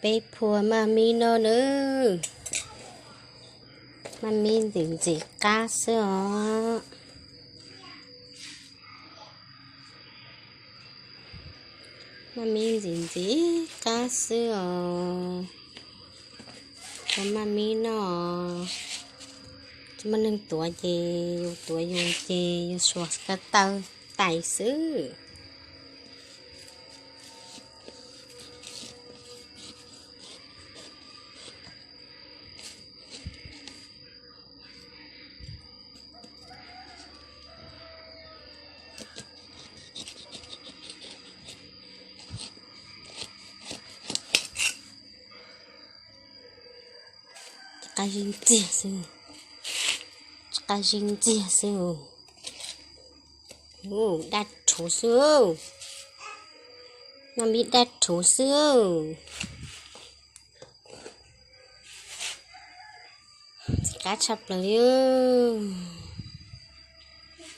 Peb phua maj mib noj nawb. Maj mib ntxim ntxim qab xwb os. Maj mib ntxim ntxim qab xwb os. Phua maj mib noj, tsis muaj neeg tuav ces yus tuav yus ces yus suas ko taw tais xwb. Qab zib ntxiag xwb, qab zib ntxiag xwb. Daj rhuv xwb, maj mib daj rhuv xwb. Ntxim qab tshaj plaws li.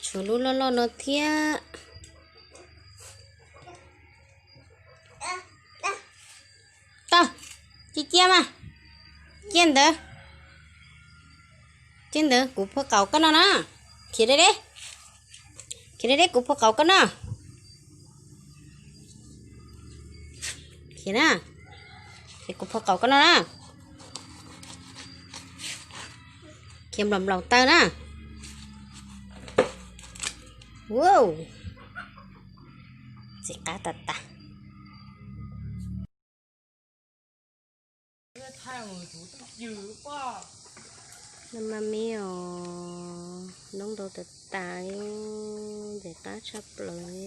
Tshuav lub loj loj no thiab. Tau, cia cia mas. Cia ntawd, cia ntawd kuv phua qaum koj noj na. Khiav deb deb, khiav deb deb kuv phua qaum koj noj. Khiav na, khiav kuv phua qaum koj noj na. Khiav nplaum nplaum taw na. Wow, ntxim qab tas tas. Noj maj mib os, noob ntau tas tas li, ntxim qab tshaj plaws li.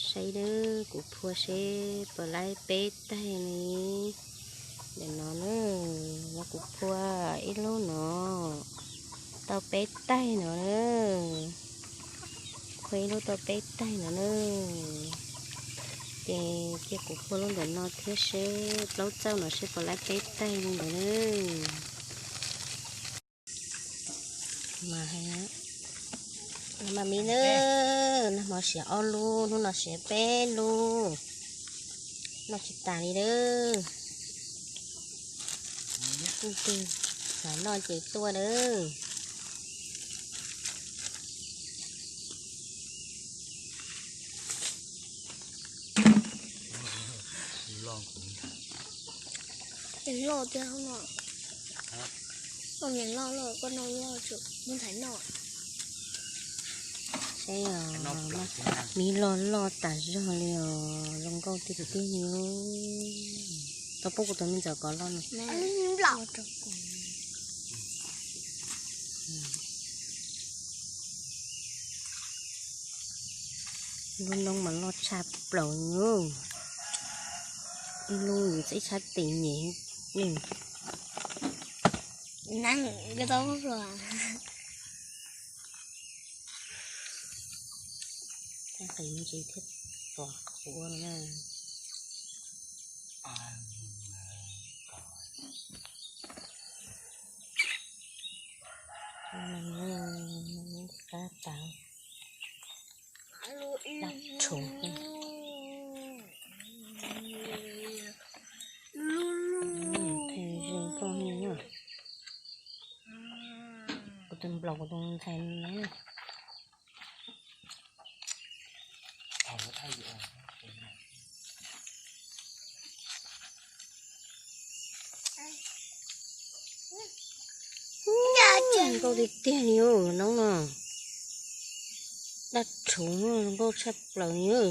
Saib nawb, kuv phua seb puas laib peb taig li. Ntawm no na, no kuv phua ib lub no tau peb taig no na. Phua ib lub tau peb taig no na. Ces cia kuv phua lub ntawm no thiab seb plaub txauj no seb puas laib peb taig li ntawd na. Mas, mas mib nawb, nag hmo siav ob lub, hnub no siav peb lub, noj tsis tas li nawb. Leej twg xav noj ces tuaj nawb. Loj tiag no. Koj niam loj loj, koj noj loj tsum muab ntxhais noj. Saib os, mib loj loj tas zog li os, zoo nkauj tiag tiag li. Tau pub kuv tus me ntxawm kov loj no. Lub noob mas loj tshaj plaws li. Ib lub yus txawj ib tshab tes nyem. Qis ntsis thiab pom qhuav na. Qab tas, daj rhuv. Zoo nkauj heev na. Kuv tus nplaum kuv tus ntxhais na. Zoo nkauj tiag tiag li noob no. Daj rhuv zoo nkauj tshaj plaws li.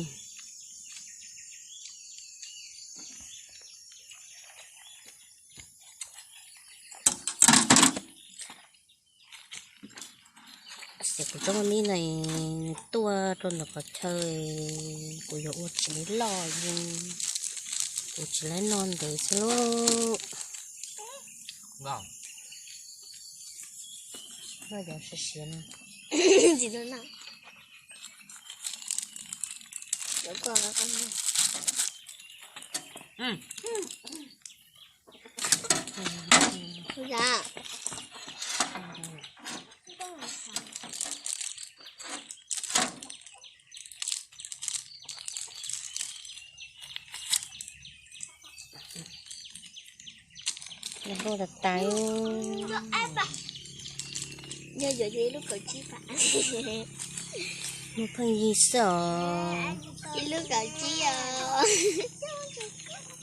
Ces kuv tsob maj mib no nws tuaj rau ntawm qhov chaw, kuv yuav ua tsev loj, kuv tsis laib noj ntawd xwb lauj. Noj cov siav siav no. Npau tas tas. Yog yuav ib lub kaum tsib phav. Muaj pheej yig xwb os. Ib lub kaum tsib os.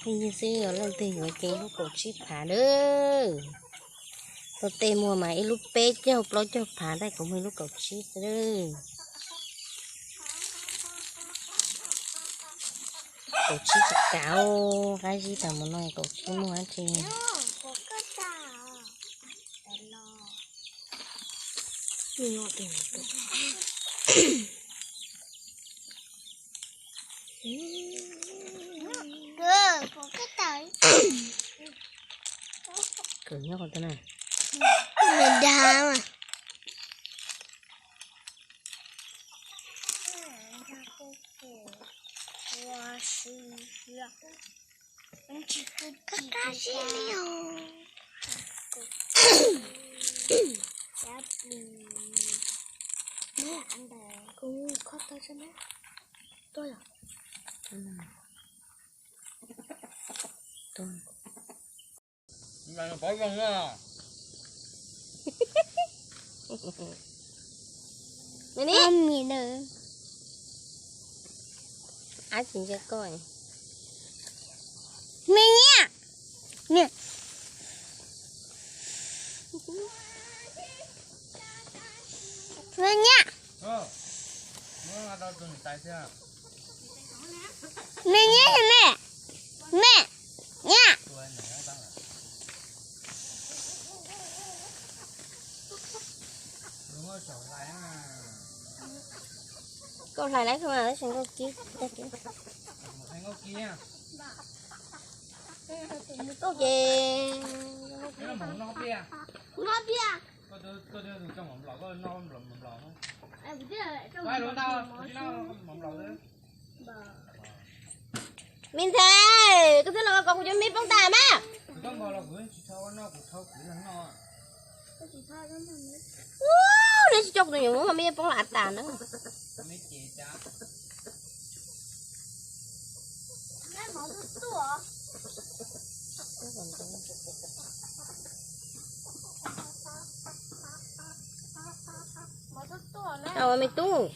Pheej yig xwb os, leej twg yuav ces ib lub kaum tsib phav lawm. Tau tej muaj mas ib lub peb caug plaub caug phav, tab kuv muaj ib lub kaum tsib xwb. Kaum tsib tsis kav, qab zib tag mus no kaum tsib muaj dab tsi. Kwv nyob qhov twg na? Dag mas. Me niam, ab tsis ntsia koj. Me niam, niam, me niam, me niam, me, me niam. Koj hlais lawm mas, tab sis nkauj kib, nkauj kib. Ces me ntxhais, koj twb los kom kuv cov me poob tas mas. Ub, neb tsis coj kuv tus nyuam muab me poob los tas na. Ua me tub.